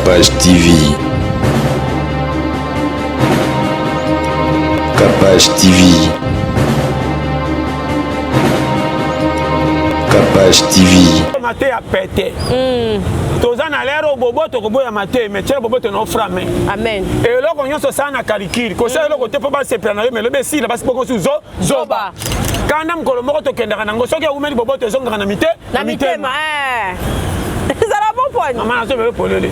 Capage TV. Capage TV. Capage TV. Mateya pete. Toza na lero boboto koboya mateya mais tiela boboto na oframe. Amen. Eloko nyonso osala na calcul. Kosala eloko te mpo basepela na yo mais lobi esila basi boko su zo zoba. Kanda mokolo moko tokendaka nango soki ewumeli boboto ezongaka na mite na mitema. Eh. Ezala bon poani. Mama nazo bebe polele.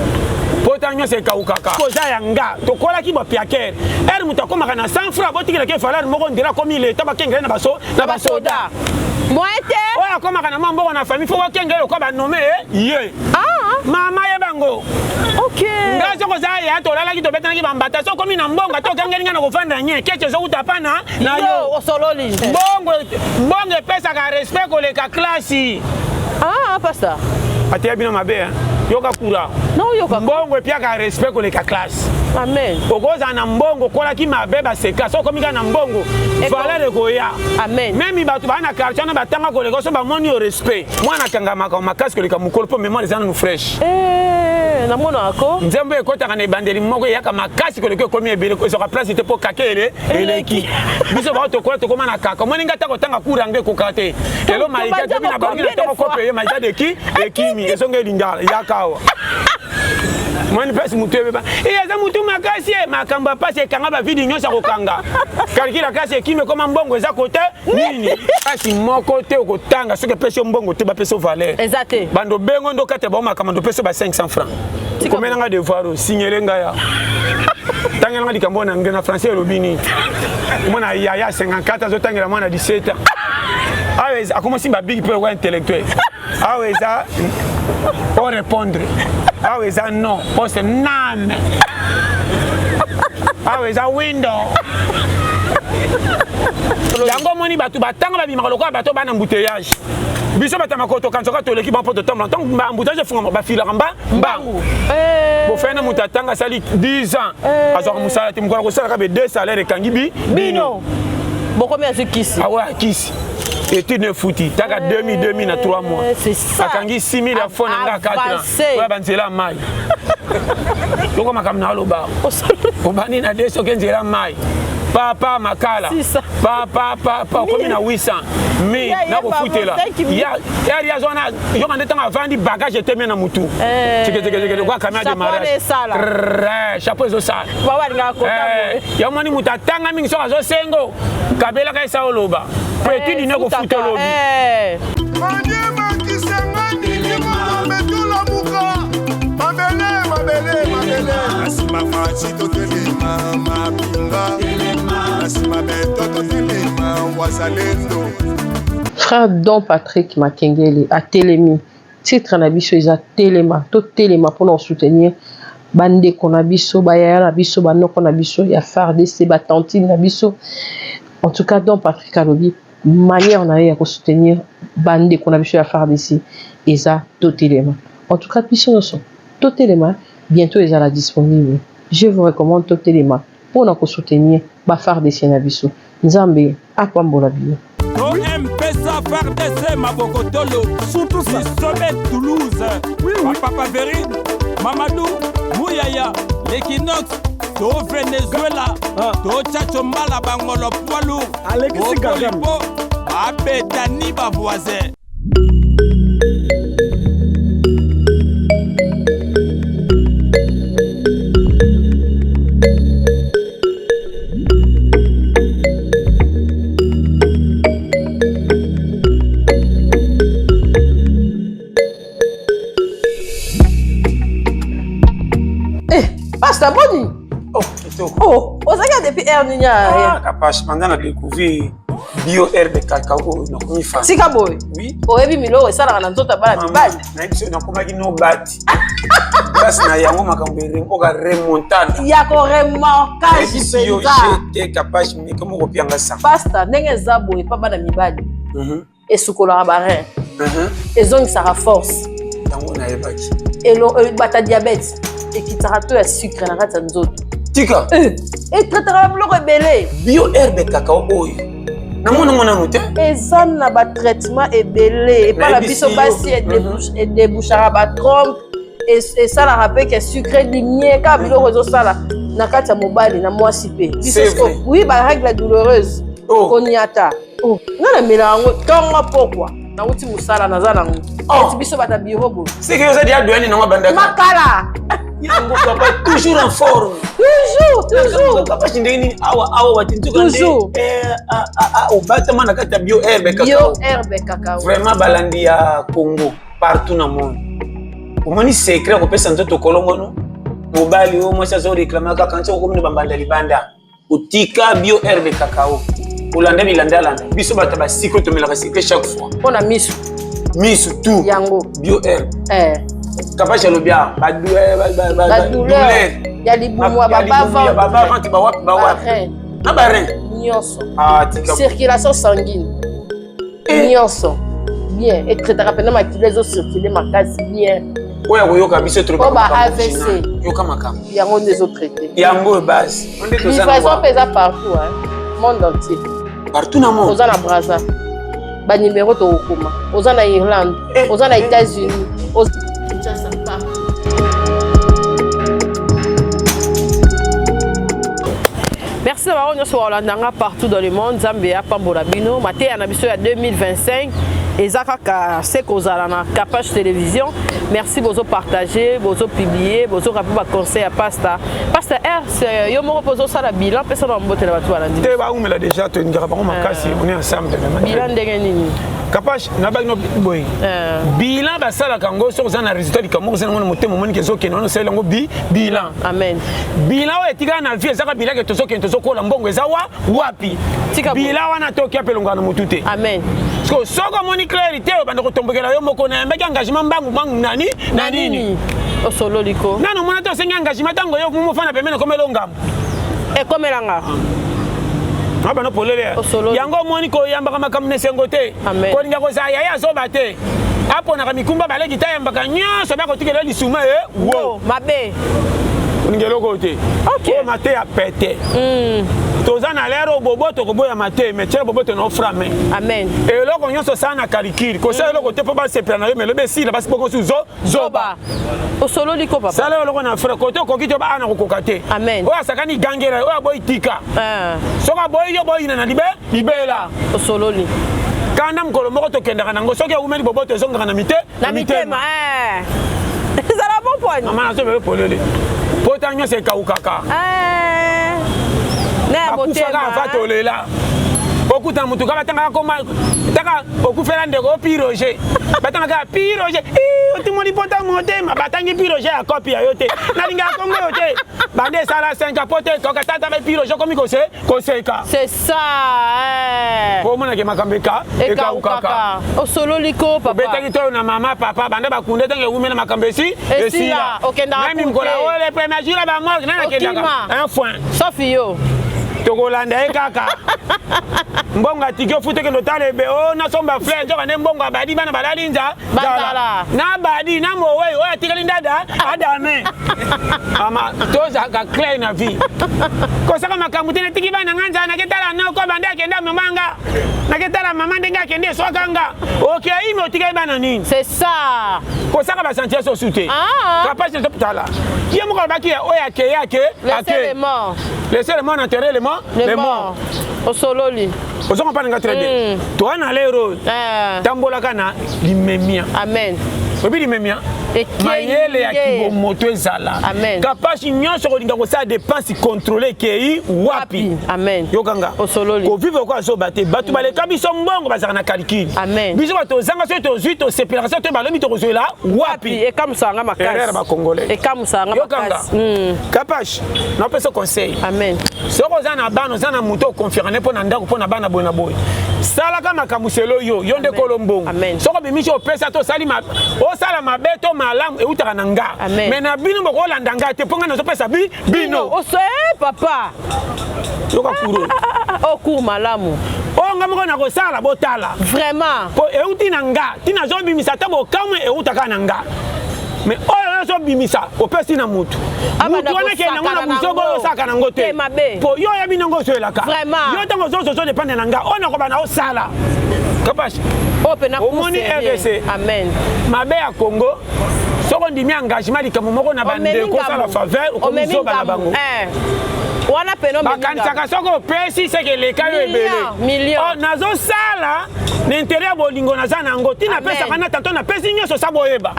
Pota nyonso ekaukaka. Koza ya nga tokolaki ba piakere. Ere moto akomaka na 100 francs botikelaki valeur moko ndela akomi leta bakengele na baso na basoda. Moyen te. Oyo akomaka na mwa mbongo na famille fo bakengele lokola banome ye. Ah. Mama yeba yango. Ok. Nga soko oza ya tolalaki tobetanaki bambata so okomi na mbongo ata okangeli nga na kofanda nye keche ezowuta pa na na yo. Osololi. Mbongo mbongo epesaka respect koleka klasi. Ah, pasteur. Ateya bino mabe hein. Yoka kura. Non, yoka. Mbongo epiaka respect koleka classe. Amen. Okozala na mbongo okolaki mabe baseka so okomi kaka na mbongo valeur ekoya. Amen. Meme bato baa na quartier wana batanga koleka so bamoni yo respect. Mwana akangamaka makasi koleka mokolo mpo memoire eza nanu fresh. Eh, namonaka ko. Nzembo ekotaka na ebandeli moko eyaka makasi koleka ekomi ebele ezwaka place te mpo kake ele eleki. Biso bao tokola tokoma na kaka. Omoni nga ata kotanga cours anglais ekoka te. Lelo maïga tobi na bangi na tongo kope ye maïga de ki ekimi ezonga elingala yaka awa. Mwani mpasi motu ebeba e aza motu makasi e makambo ya mpasi ekanga bavidi nyonso akokanga kalkila kasi ekimi ekoma mbongo eza kote nini kasi moko te okotanga soki epesi yo mbongo te bapesi yo valeur eza te bando bengo ndo kati ya bango makambo ndo pesi yo ba 500 francs komela nga devoir oyo signele nga ya tangela nga likambo na anglais na français elobi nini mwana yaya 54 azotangela mwana 17 ans awa akoma simba big mpe lokola intellectuel awa eza o répondre awa eza non poste name awa eza window yango omoni bato batanga babimaka lokola bato bana embouteillage biso bato ya makolo tokanisa toleki bango mpo totambola ntango ba embouteillage efungama bafilaka mba mbangu eh. bofai na moto atanga asali 10 ans eh. azwaka mosala te mokolo akosalaka be deux salaire ekangi bi bino bokomi azwi kisi awa ah kisi etude efuti taka 2000 2000 na 3 mois akangi 6000 ya fo na nga 4 ans oya banzela ya mai yoko makambo na aloba obandi na de soki nzela mai papa makala papa papa okomi na 800 mi nakofutela yari aza wana yoka nde ntango avandi bagage etemi na mutu cekecekeeke kwa camion démarrage chapeau ezosala ya omoni moto atanga mingi soki azosengo kabelaka esa oloba po etude ne kofuta olobi Maniema Kisangani Kimombe tolamuka mabele mabele mabele na nsima faci totelema mapinga na nsima beto totelema wazalendo Frère Don Patrick Makengele atelemi titre na biso eza telema totelema mpona kosoutenir bandeko na biso bayaya na biso banoko na biso ya FARDC ba tantine na biso en tout cas Don Patrick alobi manière na ye ya kosoutenir bandeko na biso ya FARDC eza totelema en tout cas biso nyonso totelema bientôt ezala disponible je vous recommande totelema mpona kosoutenir ba FARDC na biso Nzambe apambola bino. To mpesa FARDC maboko tolo surtout ça bisobe Toulouse oui, oui. Papa Verine Mamadou Muyaya l'Equinox to Venezuela ah. to Tchatcho Mbala bangolo poids lourd alekisi Kagame babetani ba voisin Eh, pasta boni oh, kitoko oh, ozalaki depuis heure nini ah, kapash banda na découvrir bio herbe cacao oyo nakomi fan tika boye oui oyebi miloko esalaka na nzoto ya bana mibali nayebi soki nakomaki no bati place na yango makambo oka remontana ya koremorkage mpenza te kapash meke moko pianga sa pasta ndenge eza boye mpa bana mibali mhm. esukolaka barin mhm. ezongisaka force yango nayebaki bata diabète ekitaka to ya sucre na kati ya nzoto tika eh, etretaka biloko ebele bio herbe cacao oyo namona ngo nanu te eza na batraitement ebele epai na biso basi mhm. edebouchaka batrompe. Esalaka mpe ke sucre dimie kaka biloko ezosala na kati ya mobali na mwasi mpe biso. Oui, barègle douloureuse. Oh. Koniata. Oh. Nga namela yango ntongo pokwa, nauti mosala, naza nango. Oh. Eti biso bata biro boye. Seke oza dia doyani nango bandaka. Makala. Yango papa toujours en forme. Toujours, toujours. Papa, ndenge nini awa awa batintuka nde? Toujours. Eh, ah, ah, obatama na kati ya bio herbe Bio cacao. Herbe cacao. Vraiment, balandi ya Congo partout na monde, omoni secret ya kopesa nzoto kolongono. Mobali oyo mwasi azoreklame kaka nti okomi na bambanda libanda, otika bio herbe cacao, olanda bilandalanda. Biso bato ya basiko tomelaka sucre chaque fois. Mpo na miso. Miso tout. Yango. Bio herbe. Eh. Kapasi alobi awa badouleur ya libumu, ya babavente, bawapi bawapi na barein. Nyonso. Ah, tika. Circulation sanguine nyonso bien, etraitaka mpena makila ezocircule makasi bien. Oyo akoyoka biso. Po ba AVC. Yoka makambo. Yango nde ezotraite. Yango oyo base nde toza. Livraison mpe eza partout hein, monde entier. Partout na monde. Oza na Braza, banimero tokokoma. Oza na Irlande, oza na États-Unis, Kinshasa, partout. Merci na bango nyonso bakolanda nga partout dans le monde. Nzambe apambola bino. Mateya na biso ya 2025 eza kaka se kozala na Capage Télévision. Merci, bozopartage, bozopublie, bozoka mpe baconseil ya pasta. Pasta R, yo moko mpo ozosala bilan, mpesa na mbote na bato balandi. Te, baumela déjà, tolingaka bango makasi, on est ensemble vraiment. Bilan ndenge nini? Kapage nabaki no boye, bilan basalaka yango soki oza na résultat likambo oza nango na motema, omoniki ezokende wana, osali yango bilan. Amen. Bilan oyo etikala na vie ezaka bilan ke tozokende, tozokola, mbongo eza wa wapi. Tika boye. Bilan wana toki ape elongaka na motu te. Amen. Parce que soki omoni clair te, obanda kotombokela yo moko. Nayambaki engagement mbangu mbangu nani na nini. Osololi ko. Nano omona te, osengi engagement, ntango yo mofana pembeni okomela ongambo. Ekomelanga. Abana polele. Osololi. Yango omoni koyambaka makambo na esengo te. Amen. Kolinga kozala yaya azoba te, aponaka mikumba baleki te, ayambaka nyonso, bakotikela lisuma e wo. Wo mabe. Olinga eloko te. Oyo mateya pete. Toza na lero boboto koboyama te, mais tiela boboto na oframe. Amen. Eloko nyonso osala na calcul, kosala eloko te mpo basepela na yo, melobi esila basi boko su zoba. Zoba. Osololi ko, papa. Sala eloko na frère kote okoki te, ba ana kokoka te. Amen. Oyo asakani gangela, oyo aboyi tika. Soki aboyi yo, boyina na libe libela. Osololi. Kanda mokolo moko tokendaka nango, soki ewumeli boboto ezongaka na mite na mitema. Ezala bon poani. Mama nazobebe polele, pota nyonso ekaukaka. Na ya bakufaka motema. Ava tolela okutana motu kaka batangaka koma taka okufela ndeko o Piroge, batanga kaka Piroge. Otimoli pota motema, batangi Piroge ya kopi ya yo te, nalingaka kongo yo te, bande esala 5 po te koka tata ba Piroge okomi koseka. C'est ça, eh. Po omonake makambo ekaukaka. Ekaukaka. Osololi ko, papa. Obetaki toyo na mama papa banda bakunde, ntango ewumela makambo esi. Esila, okendaka Meme mokolo te. oyo le premier jour ya bamorgue nani akendaka? Okima. Un foin. Sauf yo. Tokolanda ye kaka mbongo atiki ofuta, okende otala ebe o nasomba fleur, nzoka nde mbongo abadi bana balali nza. Banzala. Na badi na mowei oyo atikali ndada adame. Mama, tozalaka clair na vie, kosaka makambo te. Natiki bana nga nzala, naketala noko bande akenda mama nga, naketala mama ndenge akende eswaka nga, okei me otikali bana nini? C'est ça. Kosaka basentir sosu te. Ah. Kapasi tala ye moko alobaki ya oyo akei ake. Laissez les morts. Laissez les morts enterrer les morts. Les Les morts. morts. Osololi. Ozo comprendre nga très bien. Toa na lero, tambolaka na limemia. Amen. Oyebi limemia? Ekenge. Mayele ya kibomoto ezala. Amen. Kapasi nyonso kolinga kosala dépense contrôle ekei wapi. Amen. Yokanga. Osololi. Kovivre ko azoba te, bato baleka biso mbongo bazalaka na calcul. Amen. Biso bato ozanga, soki tozwi tosepelaka, soki to balobi tokozwela wapi. Ekamusaka nga Erreur makasi. bacongolais. Ekamusaka nga Yokanga. makasi. Kapash, napesa conseil. Amen. Soki oza na bana, oza na moto oconfirme mpo na ndako, mpo na bana boye na boye, salaka makambo selo yo, yo nde kolo mbongo. Amen. Soki obimisi opesa to osali osala mabe to malamu, eutaka na nga. Amen. Mais na bino bokolanda nga te, mpo nga nazopesa bino. Oso eh, papa. Yoka kuro. O cour malamu. Oyo nga moko nakosala, botala. Vraiment. Mpo euti na nga, ntina azobimisa ata bokamwe, eutaka na nga. Mais oyo nyonso obimisa opesi na mutu, Abanda mutu wana ekende yango na kosakana buzoba oyo nango. osaka nango te. Te, mabe. Mpo yo oyebi ndenge ozoyelaka. Vraiment. Yo ntango ozozozo dépendre na nga, oyo nakoba na osala kapashi. Oyo mpe na Omoni RDC. Amen. Mabe ya Congo, Soki ondimi engagement likambo moko na bandeko, osala faveur, okomi zoba na bango. Eh. Wana peno bakanisaka soki opesi seke eleka yo ebele. Oh, nazosala na intérêt ya bolingo naza na yango ntina apesaka na tanto napesi nyonso sa boyeba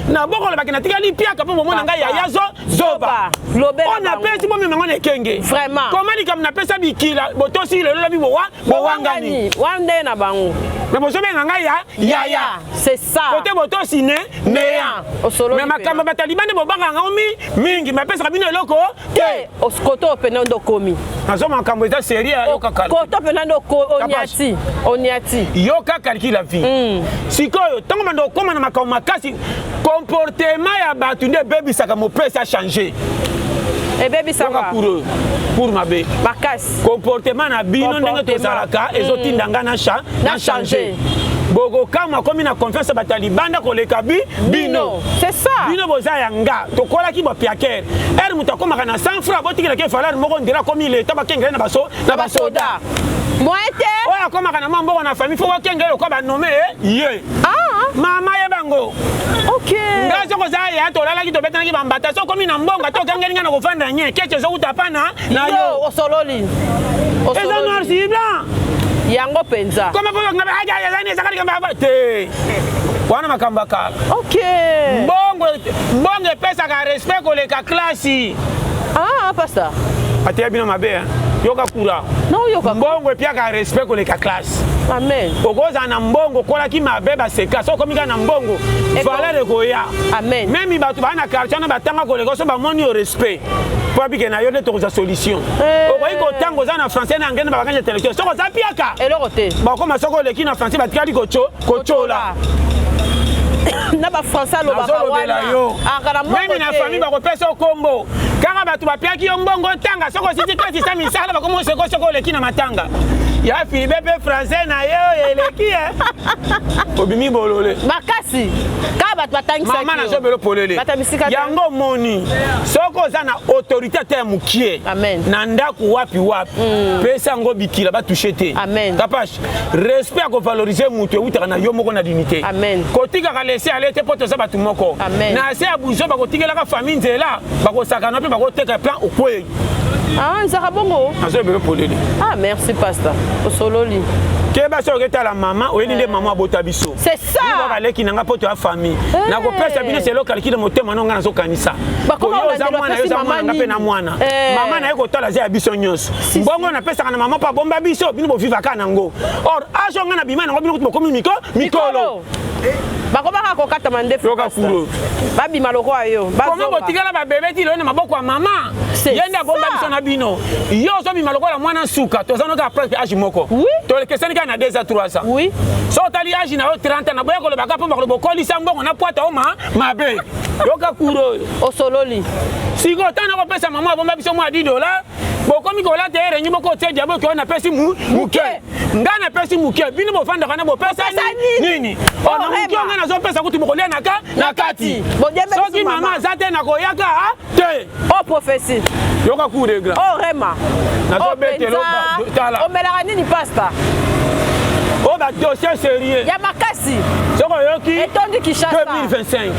na bokolobaki natikali piaka mpo bomona ngai yaya zo zoba oyo napesi bomema ngo na ekenge. Koma likambo napesa bikila botosi lelo lobi bowa bowangani wana nde na bango. Me bozobenga ngai ya yaya. C'est ça. Kote botosi ne neya. Me makambo bataliban nde bobangaka yango mingi, bapesaka bino eloko te. Kote oyo pena nde okomi. Nazo makambo eza série, yoka calcul. Kote pena nde oniati oniati. Yoka calcul la vie. Sikoyo ntango banda okóma na makambo makasi, comportement ya bato nde ebebisaka mopesi achange. Ebebisaka. Pour mabe. Makasi. Comportement na bino ndenge tozalaka ezotinda nga na change. Bokokama komi na confiance ya bato ya libanda koleka bi bino. C'est ça. Bino boza ya nga tokolaki bapiakere ere moto akomaka na 100 franc botikelaki valeur moko ndela akomi leta bakengele na baso na basoda. Moyen te. Oyo akomaka na mwa mbongo na famille fo bakengele lokwa banome ye. Mama ye bango. Nga soko oza ya tolalaki tobetanaki bambata so okomi na mbongo ata okangeli nga na kofanda nye keke ezowuta pa na na yo. Osololi. Eza noir sur blanc. Yango mpenza. Koma mpo ezaka likambo te wana makambo ya kala. Mbongo mbongo epesaka respect koleka klasi. Ah, pasteur. Ateya bino mabe, yoka kura. Mbongo epiaka respect koleka classe. Amen. Okozala na mbongo okolaki mabe baseka so okomi kaka na mbongo valeur ekoya. Amen. Meme bato baa na quartier wana batanga koleka so bamoni yo respect mpo abike na yo nde tokozwa solution. Okoki kotanga oza na français na anglais na babakage intellectuel soki oza piaka eloko te. Bakoma soki oleki na français batikali kotyola. Na bafrançais alobaka wana yo meme na famille bakopesa yo kombo kaka bato bapiaki yo mbongo ntanga soki osisi klasisa misala bakomi oseko soki oleki na matanga ya filibe mpe français na ye oyo eleki ye obimi bolole makasi kaka bato batangisaki. Mama nazobelo polele yango omoni soki oza na autorité ata ya mokie na ndako wapi wapi, pesa yango bikila batouche te. Kapash, respect ya kovalorize moto ewutaka na yo moko na dignité. Kotikaka laisser aller te mpo toza bato moko na se ya buzo bakotikelaka famille nzela bakosakana mpe bakoteka plan okwei. Ah, ezalaka bongo. Nazoyebelo polele. Ah, merci pasteur, osololi. Keba soki oketala mama oyebi nde mama abota biso. C'est ça. Baleki na nga mpo toya famille. Nakopesa bino selo calcul motema no nga nazokanisa. Bakoma Oyo oza mwana, yo oza mwana, nga mpe na mwana. Mama naye kotala aza ya biso nyonso. Mbongo napesaka na mama mpo abomba biso, bino bovivaka nango. Or age oyo nga na bima nango bino kutu bokomi miko mikolo. Bakomaka kokatama ndefu. Yoka kuro. Babima lokola yo. Koma botikala babebe ti lelo na maboko ya mama. Ye nde abomba biso na bino. Yo ozobima lokola mwana suka, toza noka presque age moko. Tolekesani kaka na 2 à 3 ans. So otali age na yo 30 ans, naboya kolobaka mpo bakoloba okolisa mbongo na pwata o ma mabe. Yoka kuro oyo. Osololi. Sikoyo ntango nakopesa mama abomba biso mwa 10 dollar, bokomi kolata ye rengi moko otie diabo oyo napesi moke. Ngai napesi moke, bino bofandaka na bopesa nini? Ona moke oyo ngai nazopesa kutu bokolia na kati. Soki mama aza te nakoyaka te. Oh, prophétie. Yoka cour de grand. Oh, rema. Nazobetelo tala. Omelaka nini, pasta? Oyo badossier sérieux. Ya makasi. Soki oyoki etondi Kinshasa. 2025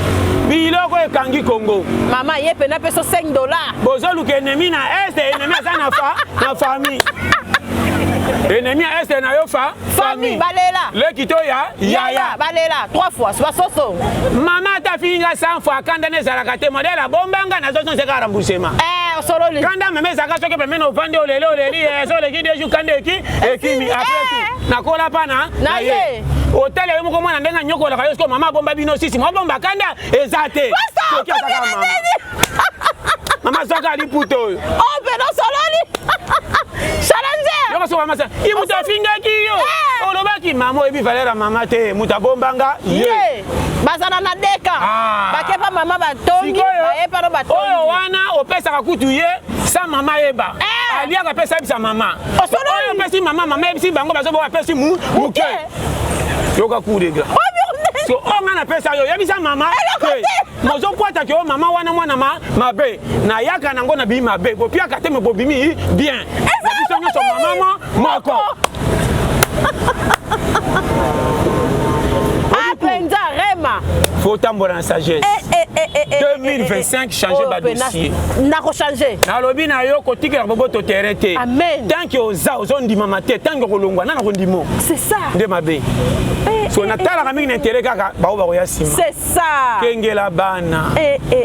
biloko ekangi Congo. Mama ye mpe napesa 5 $. Bozoluka ennemi na Est, ennemi aza na fa na famille. Ennemi ya Est na yo fa famille balela. Leki to ya yaya. Balela trois fois basoso. Mama ata afingi nga 100 fois akanda na ezalaka te modele abombanga nazozonzeka remboursement. Eh, osololi. Kanda meme ezalaka soki pembeni ovandi oleli oleli so oleki 2 jours kanda eki ekimi. Après tout nakola mpa na ye otala yo moko mwana ndenge anyokolaka yo. Siko mama abomba bino sisi mobomba kanda eza te. Soki azaka mama mama azwaka liputa oyo. Oh, mpe osololi. Challenger. Yoko so mama sa ye moto afingaki yo olobaki mama oyebi valeur ya mama te moto abombanga ye. Bazala na deka. Bakepa mama batongi bayepa no batongi. Oyo wana opesaka kutu ye sa mama yeba aliaka apesa yebisa mama oyo opesi mama mama yebisi bango bazoboka apesi moke. Yoka cour de grand so oyo ngai napesa yo yebisa mama te mozopwataki oyo mama wana mwana ma mabe nayaka nango na bimi mabe bopiaka te me bobimi bien na biso nyonso mama moko. Ah, mpenza rema. Faut otambola na sagesse. 2025, change ba dossier. Nakochange. Nalobi na yo, kotikela boboto terrain te. Amen. Tant que oza ozondimama te, tant que kolongwa nana kondimo. C'est ça. Nde mabe. So natalaka mingi na intérêt kaka bao bakoya nsima. C'est ça. Kengela bana.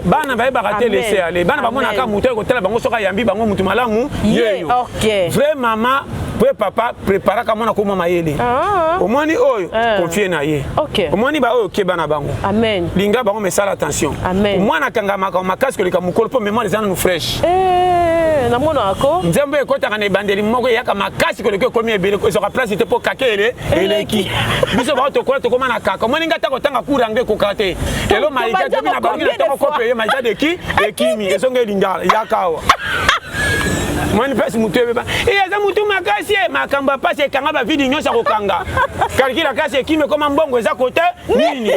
Bana bayebaka te laisser aller. Bana bamonaka moto ekotala bango soki ayambi bango motu malamu yeyo. Vrai mama, vrai papa, préparaka mwana koma mayele. Omoni oyo, confie na ye. Omoni ba oyo, keba na bango. Amen. Linga bango, mais sala attention. Amen. Mwana akangamaka makasi koleka mokolo mpo mémoire eza nanu fraîche. Namonako. Nzembo ekɔtaka na ebandeli moko, eyaka makasi koleka ekomi ebele, ezwaka place te mpo kake ele eleki. Biso bao tokola, tokóma na kaka. Omoni nga ta kotanga cours anglais ekoka te. Lelo maika tobi na bangi na ntongo kope ye maika deki ekimi ezonga elingala yaka awa. Moni mpasi motu ebeba e aza motu makasi e makambo ya pasi ekanga bavidi nyonso akokanga calcul kasi ekimi ekoma mbongo eza kote nini,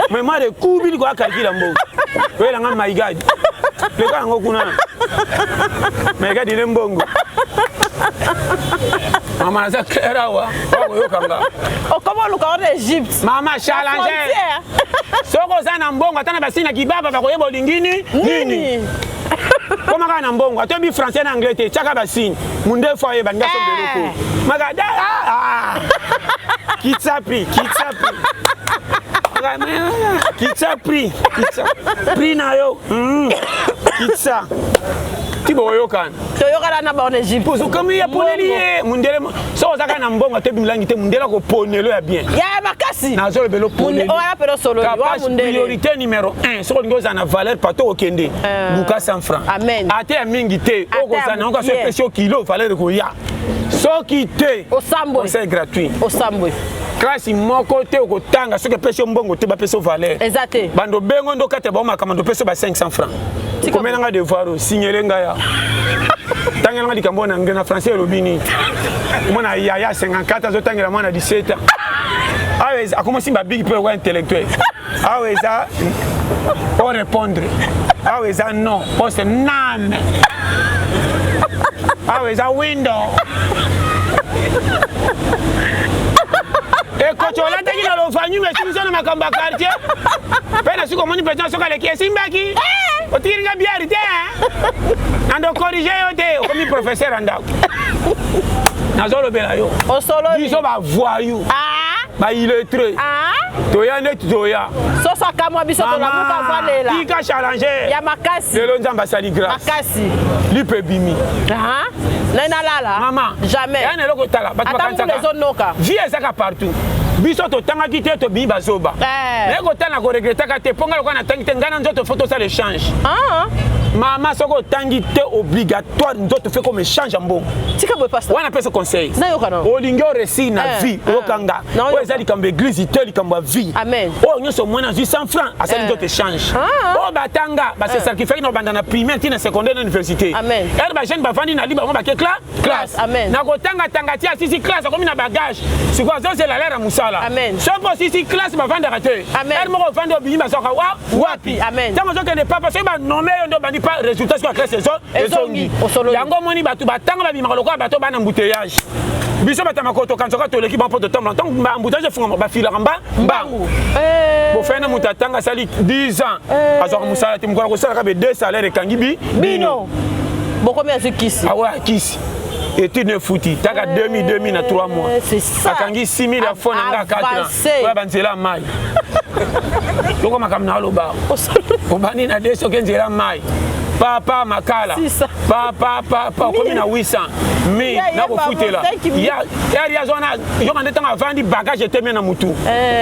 mémoire ekubi likoya calcul ya mbongo oyelanga maigadi leka yango kuna maigadi ne mbongo. Mama, naza clair awa, wakoyokanga. Okoma oluka wana Egypte. Mama, challenge, soki oza na mbongo, ata na basini na kibaba bakoyeba olingini nini. Koma kaka na mbongo, atoyebi français na anglais te, tiaka basini mundefu ayeba ninga sombeloko makada kitsapi kitsapi kitsa prix kitsa prix na yo kitsa ti boyokana. Toyokana na bango na Egypte. Okomi ya poneli ye mundele. Soki oza kaka na mbongo, atoyebi milangi te, mundele akoponelo ya bien. Ya makasi. Nazolobela oponeli. Wana mpe osololi wa mundele. Priorité numéro 1, soki olingi ozala na valeur partout okende, luka 100 francs. Amen. Ate ya mingi te, okozala nango kasi opesi yo kilo, valeur ekoya. Soki te, osambwe. Conseil gratuit. Osambwe. Klasi moko te okotanga soki epesi yo mbongo te, bapesi yo valeur. Eza te. Bando bengo ndo kati ya bango makambo, ndo opesi yo ba 500 francs, komelanga devoir, osignele ngai ya tangelanga likambo na anglais na français elobi nini. Mwana yaya 54 azotangela mwana 17 ans awa, akomosi babigi mpe lokola intellectuel. Awa eza o répondre, awa eza non poste name, awa eza window. Ekoti olataki na lovanyu mesimiso na makambo ya quartier mpe na suki. Omoni président soki aleki esimbaki, otikeli nga biari te, nando corrige yo te, okomi professeur ya ndako. Nazolobela yo, biso bavoyou, baillettré, toya neti toya. Soso akamwa biso, tolamuka valela. Tika challenge. Ya makasi. Lelo Nzambe asali grâce. Makasi. Lipe ebimi. Nai nalala. Mama. Jamais. Ya na eloko, tala bato. Ata mbula ezonoka. Vie ezaka partout. Biso totangaki te, tobimi bazoba. Naye kotala, koregretaka te mpo ngai lokola natangi te, ngai na nzoto faut tosala échange. Mama, soki otangi te, obligatoire nzoto fe comme échange ya mbongo. Tika boye, pasteur. Wana pesa conseil. Nayoka na. Olingi oréussir na vie, oyokanga oyo eza likambo église te, likambo ya vie. Amen. Oyo nyonso omoni azwi 100 franc, asali nzoto échange. Oyo batanga base sacrifiaki na kobanda na primaire ntina secondaire na université. Amen. Ere bajeune bavandi na li bango bake classe. Amen. Na kotangatanga ti asisi classe, akomi na bagage, sikoyo azozela lere ya mosala. Amen. So mpo osisi classe, bavandaka te. Amen. Ere moko ovandi, obimi, bazwaka wa wapi? Amen. Ntango ozokende papa, soki banome yo nde obandi pa résultat, sikoyo ya classe ezongi. ezongi. Osololi. Yango omoni bato batanga babimaka lokola bato bana embouteillage. Biso bato ya makolo tokanzaka toleki bango mpo totambola. Ntango embouteillage efungama, bafilaka mba mbangu. Bofai na moto atanga asali 10 ans, azwaka mosala te. Mokolo akosalaka be deux salaire ekangi bi bino. Bino bokomi azwi kisi. Awa kisi étude efuti taka 2000 2000 na 3 mois. C'est ça. Akangi 6000 ya fond na nga 4 ans. Avancé. Oya banzela ya mai yoko makambo na aloba, obandi na de soki nzela mai papa makala. 600. Papa papa, okomi na 800 mi Ya, ya, nakofutela. papa, thank you. Yari aza wana yoka nde ntango avandi, bagage etemi na mutu.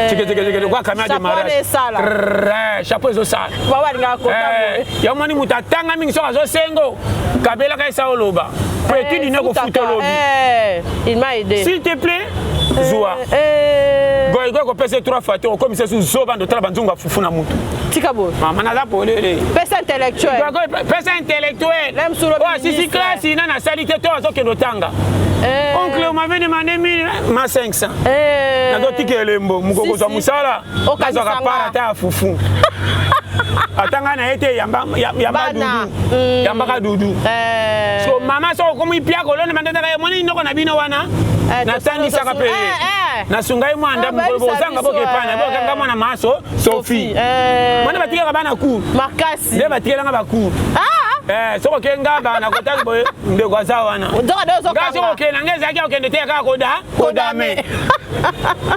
Tiketeketeke kwa camion Chapeau démarrage. esala. Chapeau ezosala. Bango balingaka kota boye. Yo moni moto atanga mingi, soki azosengo kabelaka esa oloba po étude ne kofuta olobi. Il m'a aidé. S'il te plaît, zwa. Goyigoyi kopesa trois fois te, okomisa su zoba ndo tala banzungu ya fufu na mutu. Tika boye. Mama, naza polele. Pesa intellectuel. Goyigoyi, pesa intellectuel. Lem sous le oyo asisi ministre. classe nani asali te to azokende otanga. Oncle, on m'avait demandé 1000 ma 500. Nazotika elembo mokoko kozwa Si, si. mosala. Okanisa Nazwaka nga. part ata ya fufu, ata ngai na ye te, yamba yamba. Bana. Dudu yambaka dudu. So mama, soki okomi pia kolonda bandetaka, emoni noko na bino wana, natangisaka mpe ye. Nasunga ye mwana ndambo bayebisa bozanga biso, boke epai na bokanga mwana maso Sophie. Mwana batikaka bana cour. Makasi. Nde batikelanga bacour. Soki oke ngaba na kotaki boye ndeko aza wana. Nzoka nde Nga ozokanga. soki okende na ngai ezalaki okende te kaka koda kodame.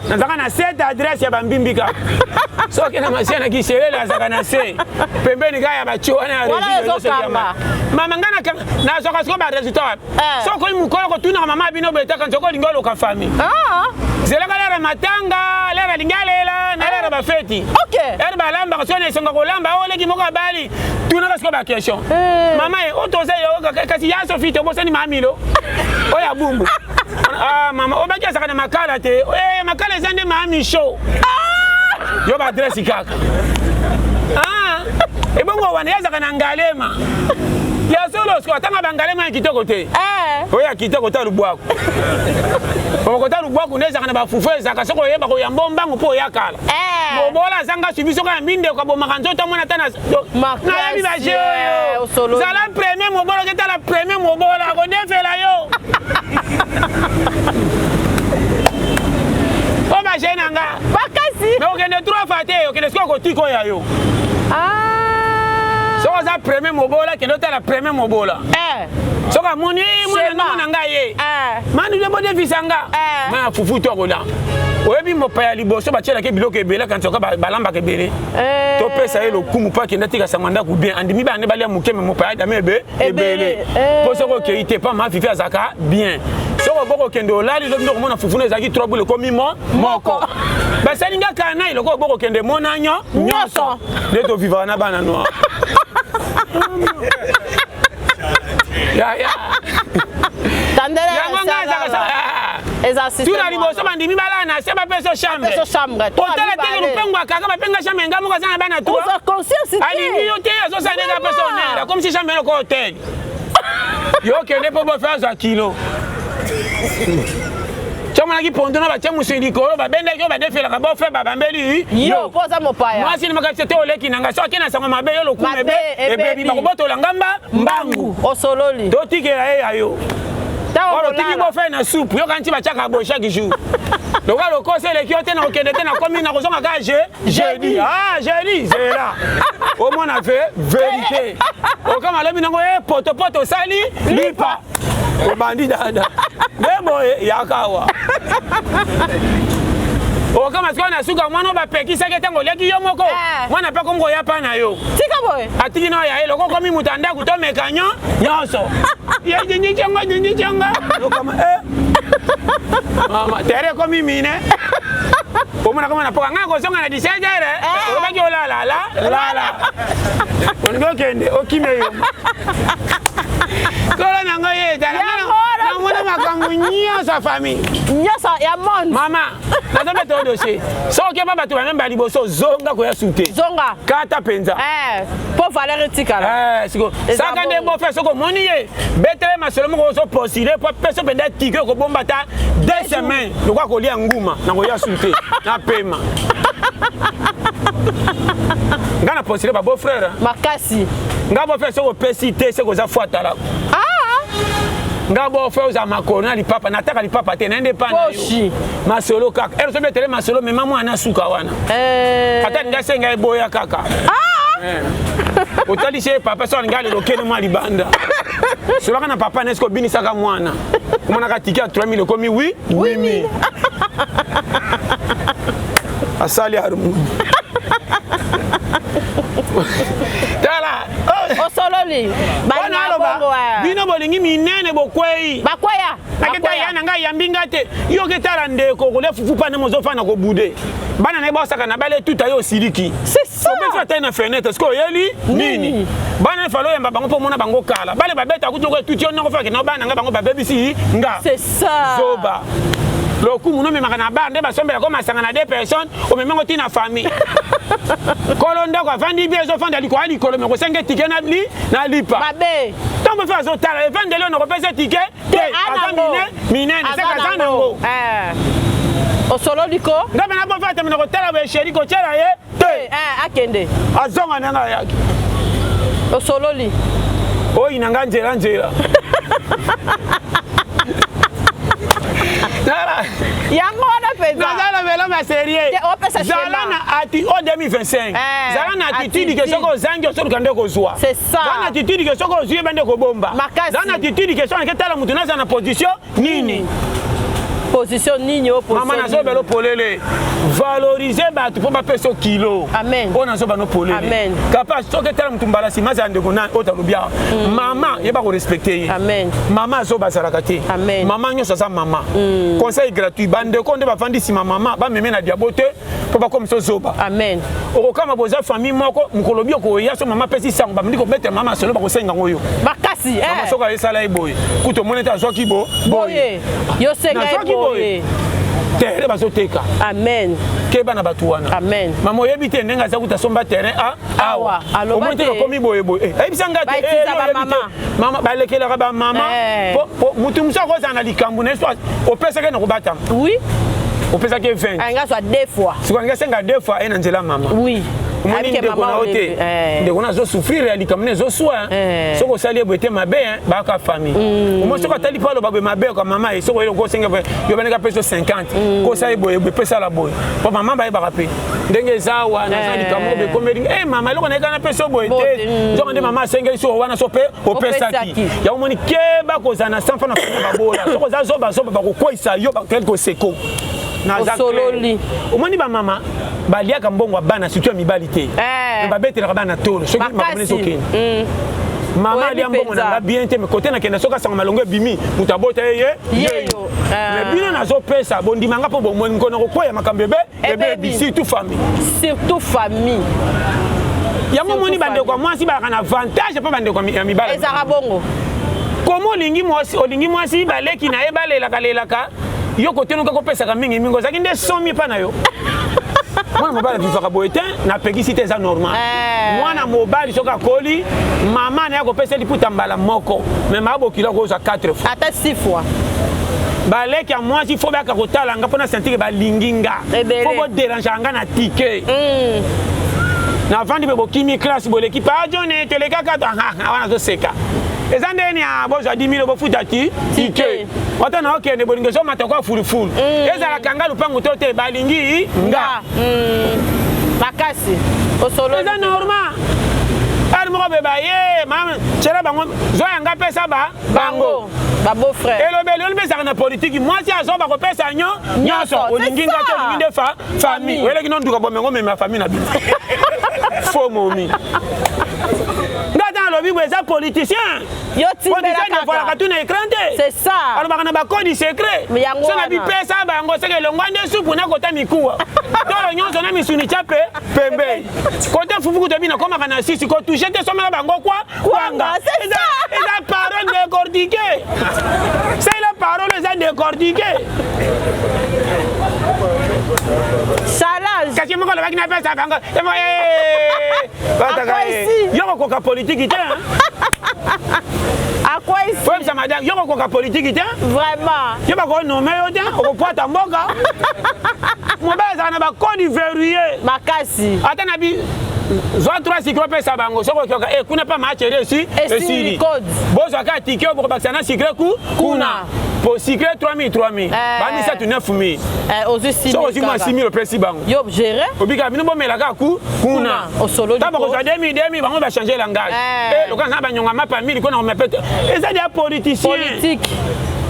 Nazalaka na 7 adresse ya bambimbi kaka. Soki na machine na kishelele azalaka na se pembeni kaka ya bacho wana ya Wana régime nyonso ezokanga. ya mama ngai nakanga nazwaka sikoyo baresultat wapi? Soki okoyi mokolo kotunaka mama bino boye taka nzoko olingi oloka famille. Zelaka lera matanga, lera alingi alela, na lera bafeti. Ere balambaka soki na esonga kolamba, oleki moko abali. Tunaka sikoyo ba question. Mama ye, oyo toza yo, kasi ya Sophie tobosani mama Milo. Oyo ya bumbu. Ah mama, obaki azalaka na makala te. Eh makala eza nde mama Micho. Yo ba adresse kaka. Ah, ebongo wana ye azalaka na Ngalema. Ya solo sikoyo atanga ba Ngalema ya kitoko te. Oyo ya kitoko ta lubwaku. Okota lubwaku nde ezalaka na bafufu ezalaka soki oyeba koyamba mbangu mpo oya kala. Mobola azanga suivi soki ayambi ndeko abomaka nzoto amona ata na nayebi baje oyo. Zala premier mobola oketala premier mobola akodefela yo. Oyo baje na nga. Makasi. Mais okende trois fois te okende sikoyo kotika oyo ya yo. Soki oza premier mobola kende otala premier mobola. Soki amoni mwana ndongo na ngai ye. Manu nde bodefisa nga. Mwana fufu to akola. Oyebi mopaya liboso batielaki biloko ebele akanisa oka balambaka ebele. Topesa ye lokumu mpo akende atika sango ndako bien. Andimi bana nde balia moke me mopaya adame ebe ebele. Mpo soki okei te pa ma fifi azalaka bien. Soki oboko okende olali lobi nde okomona fufu na ezalaki 3 boule ekomi mo moko. Basali nga kana eloko oboko okende mona nyo nyonso. Nde tovivaka na bana noir. Ya ya. Tandele Yango nga azalaka eza système. Tuna liboso bandimi balala na se bapesa chambre. Bapesa chambre. Otala te lupengo akaka bapenga chambre nga moko aza na bana 3. Oza conscience te. Alingi yo te azosala ndenge apesa honneur. Comme si chambre eloko hotel. Yo okende mpo bofe azwa kilo. Tomonaki pondu na batie mosuni likolo babendaki oyo badefelaka bofe babambeli yo mpo oza mopaya. Mwasi ni makasi te oleki na ngai soki ake na sango mabe yo lokumu ebe ebebi bakobotola ngamba mbangu. Osololi. Totikela ye ya yo. Ntango Oro tiki bofe na supu yoka nti batiaka boye chaque jour. Lokola lokoso eleki yo te na kokende te nakomi na kozonga kaka je jeudi. Ah jeudi zela. Omona ve vérité. Okama alobi nango e poto poto osali lipa. Obandi dada. Nde boye yaka awa. Okama sikoyo na suka mwana oyo bapekisaki ntango oliaki yo moko. Mwana mpe akomi koya pa na yo. Tika boye. Atiki na ya ye loko okomi moto ya ndako tomeka nyo nyonso. Ye jinji chongo jinji chongo. Okama eh. Mama tere ekomi mine. Omona kama na poka ngai kozonga na 17 heures. Olobaki olala la lala. Olingi okende okime yo. Kolo na ngai ye tala namona makambo nyonso ya famille. Nyonso ya monde. Mama nazobeta yo dossier. Soki okeba bato bamemba liboso zonga koya su te. Zonga. Kata mpenza. Po valeur etikala. Siko saka nde bofe soki omoni ye betele masolo moko ozo postule po apesa mpenza tike okobomba ata 2 semaines lokola kolia nguma na koya su te na pema. Nga na postule ba beau frère. Makasi. Nga beau frère soki opesi te soki oza fo atalako. Nga beau frère oza makolo na lipapa nataka lipapa te naye nde pa na yo. Masolo kaka. Ero soki betele masolo mema mwana suka wana. Ata alingi asenga eboya kaka. Otalisi ye papa so alingi alela okende mwa libanda. Solaka na papa na eske obinisaka mwana. Omonaka tike ya 3000 ekomi wi 8000. Asali harmonie. Tala. Osololi. Wana aloba bino bolingi minene bokwei. Bakweya. Naketa ya na ngai yambi nga te. Yo ke tala ndeko kolia fufu pa ne mozo fana ko bude. Bana na ye basaka na bale tuta yo osiliki. C'est ça. Obeti ata na fenêtre est-ce que oyeli nini? Bana falo yamba bango po mona bango kala. Bale babeta kutu ko tuti yo nako faka na bana nga bango babebisi nga. C'est ça. Zoba. Lokumu no memaka na bar nde basombela ko masanga na deux personnes omemango ti na famille. Kolo ndako avandi bien ezofanda likolo ya likolo me kosenga tike na li na lipa. Mabe. Ntango mpe azotala evandeli oyo nakopesa tike te aza mine minene seka aza nango. Osololi ko? Nga mpe nabofa ata mina kotala boye sheri kotyela ye te. Akende. Azonga ndenge ayaki. Osololi. Oyi na nga nzela nzela. Yango wana. Naza lobela ma sérieux. Zala na ati o 2025. Zala na attitude ke soki ozangi osoluka nde kozwa. Zala na attitude ke soki ozwi yeba nde kobomba. Zala na attitude ke soki tala mutu naza na position nini. Position nini o position. Mama nazobela polele. Valoriser bato mpo bapesa yo kilo. Amen. Oyo nazoba no polele. Amen. Kapa soki tala mutu mbala nsima azala ndeko na oyo talobi awa. Mama yeba korespecte ye. Amen. Mama azoba azalaka te. Amen. Mama nyonso aza mama. Conseil gratuit bandeko nde bavandi nsima mama bameme na diabo te mpo bakomisa ozoba. Amen. Okokama boza famille moko mokolo bi okoya so mama apesi sango bamindi kobetela mama masolo bakosenga yango yo. Makasi eh. Mama soki ayesala ye boye kutu omoni ete azwaki bo boye. Yo senga ye boye. Terrain bazoteka. Amen. Keba na bato wana. Amen. Mama oyebi te ndenge aza kuta somba terrain a awa. Omoni te bakomi boye boye. Eh, ayebisa nga te. Eh, mama balekelaka bamama eh. motu mosusu akozala na likambo na ye so opesaki na kobatama. Oui. Opesaki ye 20. Alinga azwa deux fois. Sikoyo alingi asenga deux fois aye na nzela mama. Oui. Omoni ndeko na yo te. Ndeko na azosouffrir ya likambo na ezoswa. Soki osali ye boye te mabe baka famille. Omoni soki atali mpo aloba boye mabe ka mama ye soki oyeli okosenga boye yo bandeka mpe so 50. Kosala ye boye boye pesala boye. Mpo mama bayebaka mpe ndenge eza awa naza likambo oyo bekomeli eh mama eloko nayeka napesa boye te. Nzoka nde mama asengeli so wana so mpe opesaki. Yango omoni keba kozala na 100 francs na famille babola. Soki oza zoba zoba bakokweyisa yo bakeli koseko. Osololi. Omoni ba mama baliaka mbongo ya bana surtout ya mibali te. Mais babetelaka bana tolo soki makambo ezokende. Mama alia mbongo na nga bien te mais kote nakenda soki asango malongo ebimi moto abota ye ye yeyo. Mais bino nazopesa bondima nga mpo bomoni mokolo nakokwea makambo ebe ebebi surtout famille. Surtout famille. Yango omoni bandeko ya mwasi balaka na avantage mpo bandeko ya mibali. Ezalaka bongo. Komo olingi mwasi olingi mwasi baleki na ye balelaka lelaka yo kote noka kopesaka mingi mingi ozalaki nde somi epa na yo. Mwana mobali avivaka boye te napekisi te eza normal. Mwana mobali soki akoli mama na ye akopesa liputa mbala moko mais mama bokilo akozwa 4 fois. Ata 6 fois. Baleki ya mwasi fo bayaka kotala nga mpona sentir balingi nga. Fo boderangeaka nga na ticket. Navandi mpe bokimi classe boleki pa jone tolekaka wana azoseka. Eza ndeni ya bozwa 10 000 bofuta ti ticket. Wata na okende bolingo ezomata kwa fulufulu. Ezalaka nga lupangu to te balingi nga. Makasi. Osolo. Eza normal. Ari moko be baye mama tshela bango zwa yanga pesa ba bango. Ba beau frère. Elobeli oyo pesaka na politique mwasi azoba kopesa nyo nyonso olingi nga te olingi nde fa famille. Oyeleki no nduka bomengo mema famille na bino. Faux momi. Nga ta alobi boye eza politicien. Yo timbela Politicien kaka. devoilaka tout na écran te. C'est ça. Alobaka na bakodi secret. Mais yango So na wana. bipesa bango seke elongwa nde supu na kota mikuwa. Tolo nyonso na misuni tya pe pembeni. Kote fufu kutu bino komaka na sisi ko toucher te somela bango kwa kwanga. C'est ça. Eza parole décortiquée. C'est la parole eza décortiquée. Challenge. Kasi moko alobaki na pesa bango. Yo kokoka politiki te. Akwesi. Oyebisa madame, yo kokoka politiki te. Vraiment. Yo bakonome yo te, okopwata mboka. Mobali azalaka na bakodi verrouillé. Makasi. Ata na bi zwa 3 sucre opesa bango soki okioka e kuna mpe match eri esi esili. Bozwa kaka ticket oyo bokobakisa na sucre ku kuna. Po sucre 3000 3000. Ba misato 9000. Ozwi 6000. Soki ozwi mwa 6000 opesi bango. Yo géré. Obika bino bomelaka ku kuna. Osololi. Tango bakozwa 2000 2000 bango ba changer langage. Eh lokola na banyonga mapa 1000 kona komepete. Eza dia politicien. Politique.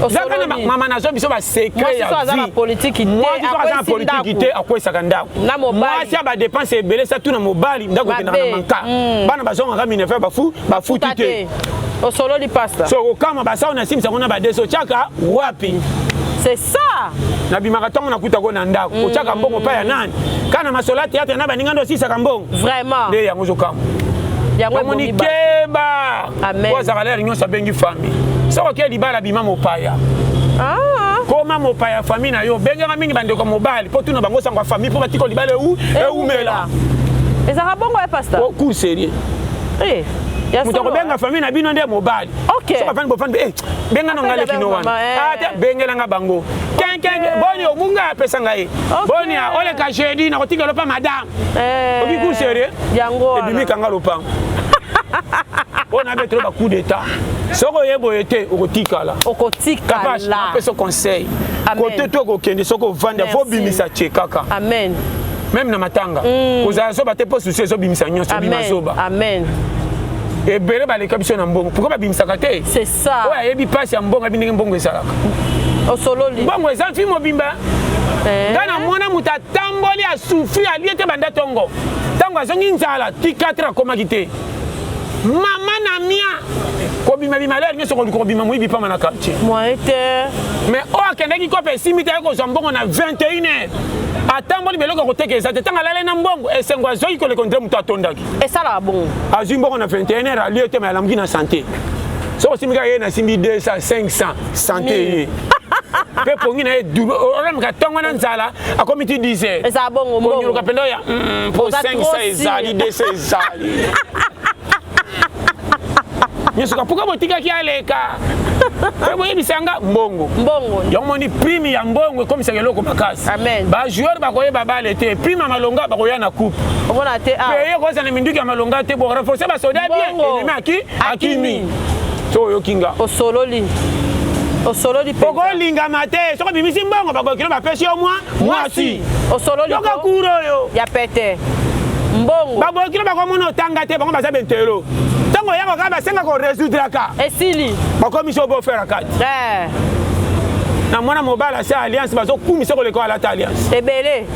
Zaka na mama nazo biso ba secret ya vie. Aza na politique te. Mwasi soki aza na politique te akwesaka ndako. Na mobali. Mwasi ya ba dépense ebele sa tuna mobali ndako ekendaka na manka. Bana bazongaka minerval bafu bafuti te. Osololi pasta. So okama basao na simisa kuna ba deso chaka wapi? C'est ça. Nabimaka ntongo nakuta ko na ndako. Otiaka mbongo pa ya nani? Kana masola théâtre na baninga ndo osisaka mbongo. Vraiment. Nde yango ozokama. Yango omoni ebomi ba. keba. Amen. Oyo azalaka lere nyonso abengi famille. Soki okei libala bima mopaya. Koma mopaya famille na yo. Bengaka mingi bandeko mobali po tuna bango sango ya famille po batika libala eu eumela. Ezalaka bongo ya pasteur? Oh, cours sérieux. Eh. Ya Moto solo, akobenga famille na bino nde mobali. Ok. Soki bafandi bofandi eh benga na ngai leki no wana. Ah te bengela nga bango. Ken ken boni omunga apesa ngai. Boni oleka jeudi na kotika lopa madame. Obi cours sérieux? Yango wana. Ebimi kanga lopango. Oyo nabetelo ba coup d'état. Soki oye boye te okotikala. Okotikala. Apesa conseil. Kote to okokende soki ovanda fo obimisa tie kaka. Amen. Même na matanga. Kozala zoba te mpo susi ezobimisa nyonso obima zoba. Amen. Ebele baleka biso na mbongo. Pourquoi babimisaka te? C'est ça. Oyo ayebi mpasi ya mbongo ayebi ndenge mbongo ezalaka. Osololi. Mbongo eza vi mobimba. Nga namona moto atamboli asufri alie te banda tongo. Ntango azongi nzala ti 4 akomaki te. Mama na mia kobima bima lere nyonso koluka kobima moyibi pamba na quartier. Moyen te. Mais oyo akendaki kope esimbi te aye kozwa mbongo na 21 heures. Atamboli biloko ya koteka eza te. Ntango alali na mbongo esengo azwaki koleka ondire moto atondaki. Esalaka bongo. Azwi mbongo na 21 heures alie te mais alamuki na santé. Soki osimbi kaka ye nasimbi 200 500 santé ye. Mpe pongi na ye olamka ntongo na nzala akomi ti 10 heures. Ezala bongo mbongo. Konyoluka mpenza oya mpo 500 ezali 200 ezali. Nyonso kapuka botikaki aleka. Mpe boyebisa nga mbongo. Mbongo. Yango moni prime ya mbongo ekomisaka eloko makasi. Amen. Ba joueur bakoyeba bale te, prime ya malonga bakoya na coupe. Omona te ah. Paye kozala na minduki ya malonga te, bo renforcer ba soda bien, ennemi aki akimi. So oyoki nga. Osololi. Osololi pe. Okolingama te, soki obimisi mbongo bakokilo bapesi yo mwa mwasi. Osololi. Yoka kuro oyo. Ya pete. Mbongo. Babokilo bakomona otanga te, bango baza bentelo. Ntango oyaka kaka basenga ko résoudre ka. Esili. Bakomisi yo bofera kati. Eh. Na mwana mobali ase alliance bazokumisa koleka alata alliance. Ebele.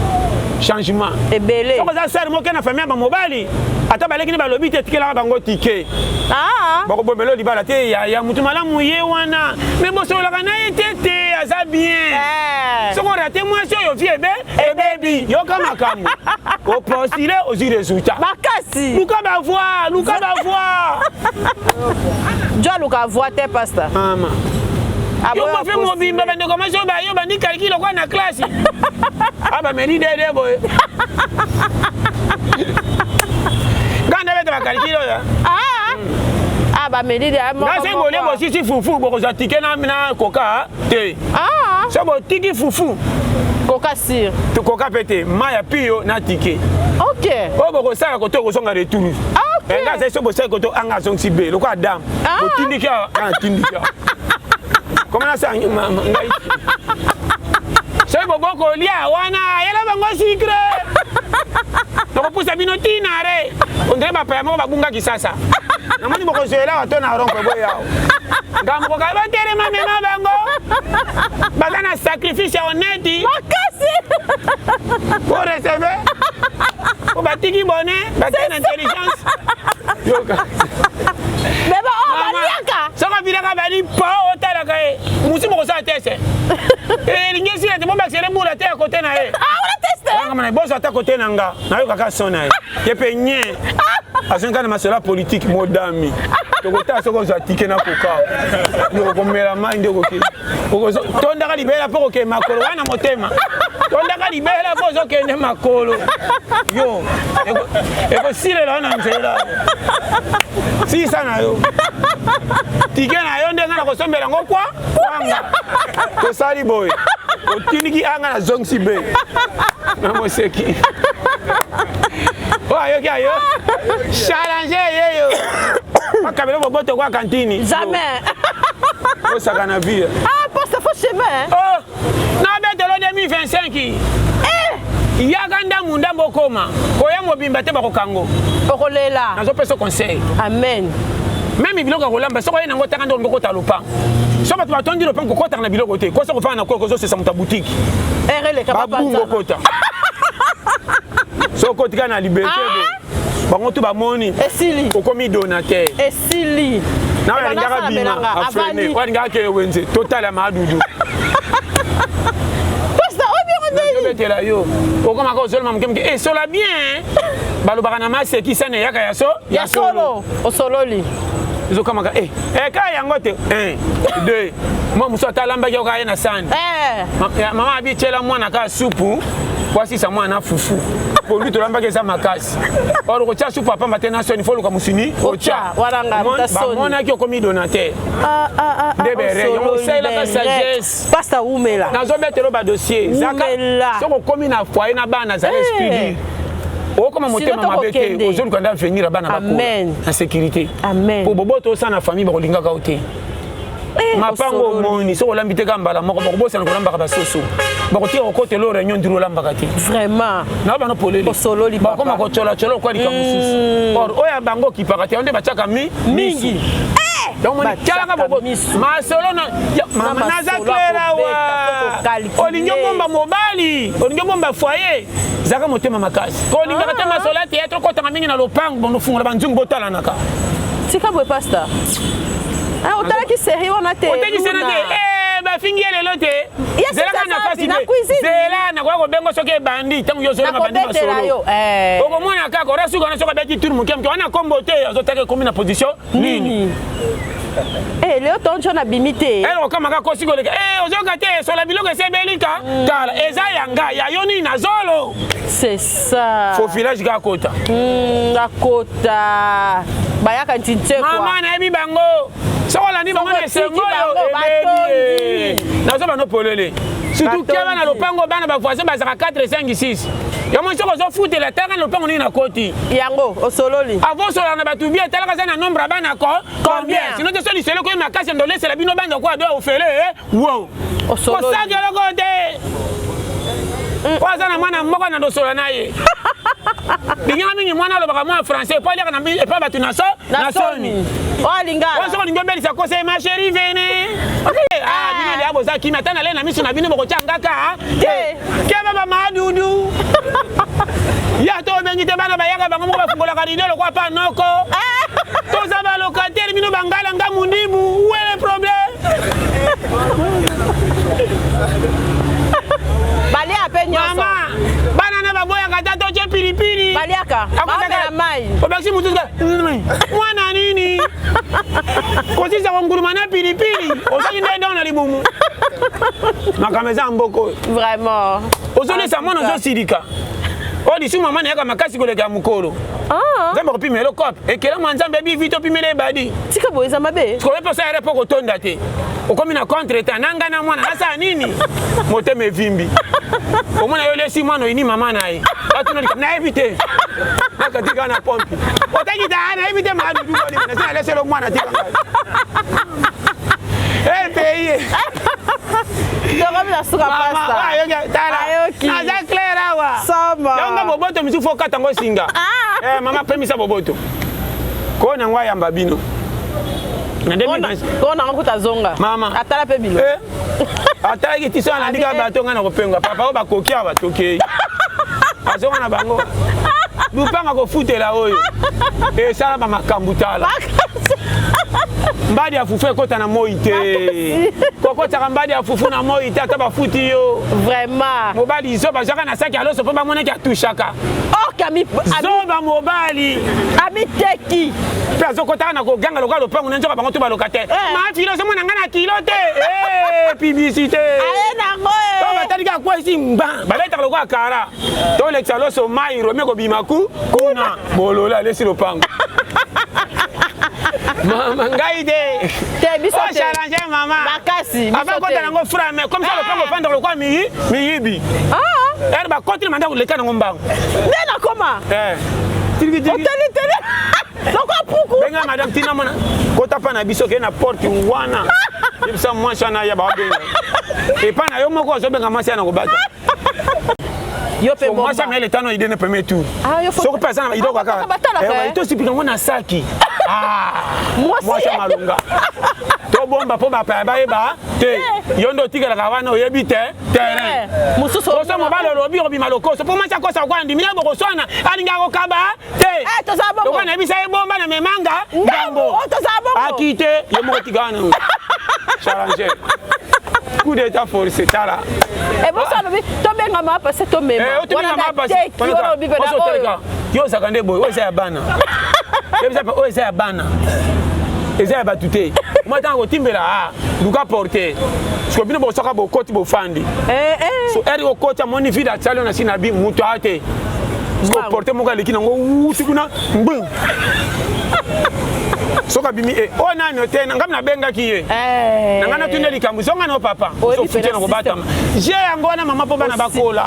Changement. Ebele. Soki oza sœur moke na famille ya bamobali ata baleki nde balobi te tikelaka bango tike. Ah. Bakobombela libala te ya ya mutu malamu ye wana. Mais bosololaka na ye te te aza bien. Eh. Soki orate mwasi oyo vie ebe ebebi yoka makambo. Opostule ozwi résultat. Makasi. Luka ba voix, luka ba voix. Jo aluka voix te pasteur. Mama. Yo mofe mobimba bandeko mwasi oyo bayo bandi calcul lokola na classe. Ah bameli dede boye. Nga ndabeta ba calcul oyo. Ah. Ah bameli de moko. Nga se bolie bosisi fufu bokozwa ticket na na koka te. Ah. So botiki fufu. Koka sur. To koka pe te mai ya pio na ticket. OK. Oyo bokosala koto okozonga retour. Ah, OK. Nga azali so bosali koto anga azongisi be lokola dame. Ah. Botindiki awa nga natindiki awa. Comment nasala ngai? Soki bobokolia wana yela bango sucre. Tokopusa bino tina re. Ondire bapaya moko babunga Kisasa. Namoni bokozwela awa to na rompe boye awa. Ngambo koka batelema mema bango. Baza na sacrifice ya honnête. Makasi. Po recevez. Po batiki bonne, batiki na intelligence. Yoka. Beba oh baliaka. Soki abilaka bali po otalaka ye. Musu bokosala teste. Elingi esila te bobakisele bula te ya kote na ye. Ah wana teste. Ngama na bozo ata kote na nga. Nayokaka son na ye. Ye pe nye. Azongi kaka na masolo ya politique modami. Tokotala soki ozwa tike na koka. Yo okomela mai nde okoki. Tondaka libela mpo kokende makolo wana motema. Tondaka libela mpo ozokende makolo. Yo ekosilela wana nzela. Sisa na yo. Tike na yo nde nga nakosombela yango kwa kwanga. Tosali boye. Otindiki anga nazongisi be. Na moseki. Oyo ayoki ayo. Challenge yeyo. Bakabelo boboto kwa kantini. Jamais. Osaka na vie. Ah, poste faux chemin. Oh, na betelo 2025. Eh! Yaka ndambu ndambu okoma. Koya mobimba te bakokango. Okolela. Nazopesa conseil. Amen. Même biloko ya kolamba soki oye nango taka nde olingi okota lopango. Soki bato batondi lopango kokotaka na biloko te. Kosa kofanda na koko ozosesa moto ya boutique. Babungo okota. Soki okotika na liberté ah! bango tu bamoni. Esili. Okomi donateur. Esili. Na oyo alingaka bima afrene oyo alingaka kende wenze totala madudu. Nazobetela yo okomaka ozoloma moke moke esola bien balobaka na maseki sani eyaka ya so ya solo osololi ezokamaka e eka yango te 1 2 mwa mosusu ata alambaki yoka ye na sani mama abi tyela mwana kaka supu po asisa mwana na fufu pondu tolambaki eza makasi or okotya supu apamba te na soni fo oluka mosuni otya bamonaki okomi donateur nde bere yango osalelaka sagesse pasta wumela nazobetelo badossier zaka soki okomi na foyer na bana zala esprit dur. Okoma motema mabe te, ozoluka nde avenir ya bana bakola na sécurité. Po boboto osala na famille, bakolingaka yo te. Eh, mapango omoni, soki olambi te kaka mbala moko, bakobosana kolambaka basoso, bakotika kokotela réunion ndiri olambaka te. Vraiment. Na bano polele. Osololi, papa. Bakoma kotyolatyola okwa likambo mosusu. Or oyo ya bango okipaka te, yango nde batiaka mi mingi. Donc moni tialaka bobo masolo na mama naza clair awa. Olingi obomba mobali, olingi obomba foyer, zaka motema makasi. Kolingaka te masolo ya théâtre okotanga mingi na lopango, bonofungola banzungu, botalanaka. Tika boye, pasteur. Ah, otalaki série wana te? Otaki série te? Eh, bafingi ye lelo te. Zelaka na fasi te, zela nakoya kobenga soki ebandi. Ntango yo ozolanga bandi masolo, okomona kaka ora suka wana. Soki abeti tour moke moke wana, kombo te, azotaka ekomi na position nini. Eh, leo tonjo na bimi te. Elo okamaka kosi koleka. Eh, ozoyoka te, sola biloko esi ebelika. Tala, eza ya nga ya yo nini na zolo. C'est ça. Faux village kaka kota. Akota bayaka ntintie. Mama, nayebi bango. Soki olandi bango na esengo oyo ebebi, nazo bano polele. Surtout keba na lopango, bana bavoisin bazalaka 4, 5, 6. Yango soki ozofutela, talaka na lopango nini nakoti. Yango osololi. Avant osolaka na bato bien, talaka aza na nombre ya bana ko combien. Sinon te, so lisolo ekoyi makasi, ndolesela bino banda kwa do ofele wo kosaka eloko te. Oyo aza na mwana moko na dosola na ye, lingaka mingi mwana alobaka mwa français po aliaka epa bato na so na soni. Oyo alingala. Oyo soki olingi obelisa kosa, ma chérie, venez. Ah, bino lia boza kimi, ata nale na miso na bino bokotya ngaka te. Keba bamadudu ya to obengi te, bana bayaka bango moko, bafungolaka rideau lokwa pa noko. Toza balocataire, bino bangala nga mundibu. Où est le problème? Balia mpe nyonso. Mama, bana na baboyaka ata totye pilipili. Baliaka bamela mai. Obakisi mosusu, mwana nini kosisa konguluma na pilipili, ozali nde don na libumu. Makambo eza ya mboka oyo. Vraiment. Ozolesa mwana, ozosilika oyo lisumu. Mama nayaka makasi koleka ya mokolo. Nzambe akopima elo cope ekelamu ya Nzambe ebivi, topimela ebadi. Tika boye, eza mabe. Koye mposa yere mpo kotonda te, okomi na contre temps na ngai na mwana, nasala nini? Motema evimbi, omona yo lesi mwana oyini mama na ye, batuna likambo, nayebi te, nakatika na pompi otaki ta, nayebi te, madudu nasi naleselo mwana, tika ngai epaye. Tokomi na suka, pasta. Ayoki. Naza clair awa. Sama. Yango boboto misusu fo okata ngo singa. Mama, pemisa boboto ko nango ayamba bino na 2020. Ko nango kuta zonga. Mama. Atala mpe bilo. Eh, atalaki ti so alandi kaka bato ngai na kopengwa papa oyo bakoki awa, tokei azonga na bango lupanga kofutela oyo esala bamakambo. Tala, mbadi ya fufu ekɔta na moi te, kokɔtaka mbadi ya fufu na moi te, ata bafuti yo. Vraiment. Mobali zoba, azwaka na saki ya loso mpo bamonaki atushaka. Orke ami. Zoba mobali. Amiteki. Mpe azokɔtaka na koganga lokola lopango na nzoka bango to baloka te. Mafilo ozomona ngai na kilo te, publicité. Aye nango. To batali kaka kwa esi mba babetaka lokola kara, tolekisa loso mai romi kobima ku kuna bololo alesi lopango. Mama, ngai te. Te, biso te. Ochallange mama. Makasi, biso Avant te. kota nango frame comme ça, lopango ofandaka lokola miyi miyibi. Ere bakoti na mandako, leka nango mbango. Nde nakoma. Eh. Tiriki, tiriki. Oteli teli lokola puku. Benga madame tina mona kota pa na biso, kee na porte wana, yebisa mwasi wana ya baobenga epa na yo moko, azobenga mwasi ya na kobata. Yo mpe. Mwasi amele tano ide na premier tour. Ah, yo soki mpe aza na idoko Ah, kaka batalaka, eh. tosipika yango na saki. Ah, Mwasi. Mwasi ya malunga tobomba mpo bapaya bayeba te. Yo nde otikalaka wana, oyebi te terrain. Mosusu. Oso mobali olobi obima lokoso mpo mwasi akosa kwa ndimi na bokoswana, alingaka kokaba te. Eh, tozala bongo. Lokola nayebisa ye bomba na memanga ngambo. Oh, tozala bongo. Aki te, ye moko tika wana, challenger coup d'état forcé, tala. Eboso alobi tobengama pase tomema. Eh, otobengama pasi. Teki wana olobi mpena oyo. Yo ozalaka nde boye, oyo eza ya bana, yebisa mpe oyo eza ya bana, eza ya bato te. Mwa ntango kotimbela, ah, luka porte siko bino bosaka bokoti bofandi. Eh, eh. So ere okoti, amoni vide, atiali na si na bi moto aya te, siko Mbangu. Porte moko aleki nango wuti kuna mbu. Soki abimi e oyo nani te, ngai nabengaki ye Eh. na ngai natuni likambo, zonga na papa. Oyebi ozofuti pena na kobatama je yango wana, mama, mpo bana bakola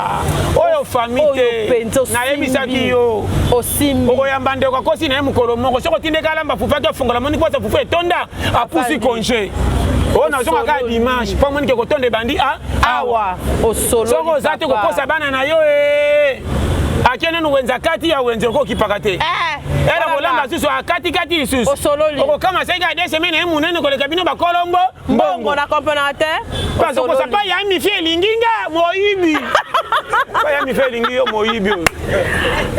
oyo famille Oyo te. mpenza osimbi. Nayebisaki yo, Osimbi. okoyamba ndeko, akosi na ye mokolo moko, soki otindeka alamba fufu, aki afungola, moni kwasa fufu etonda, apusi. Afandi. Congé oyo nazonga kaka Osololi. dimanche, mpo amonike kotonda ebandi awa. Awa osololi. Soki oza te, papa. kokosa bana na yo e ake nanu wenze, akati ya wenze, okokipaka te. Eh, ere kolamba susu, akatikati lisusu. Osololi. Okokama seki ade semaine ye monene koleka bino bakolongo. Mbongo. Mbongo. Na comprendre te. Bazokosa pa ya mifi elingi nga moyibi, pa ya mifi elingi yo moyibi oyo.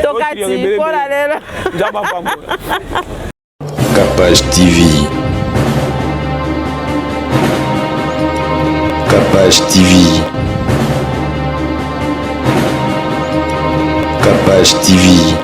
Tokati mpona lelo. Nzambe apambola. Capage TV. Capage TV. Capage TV.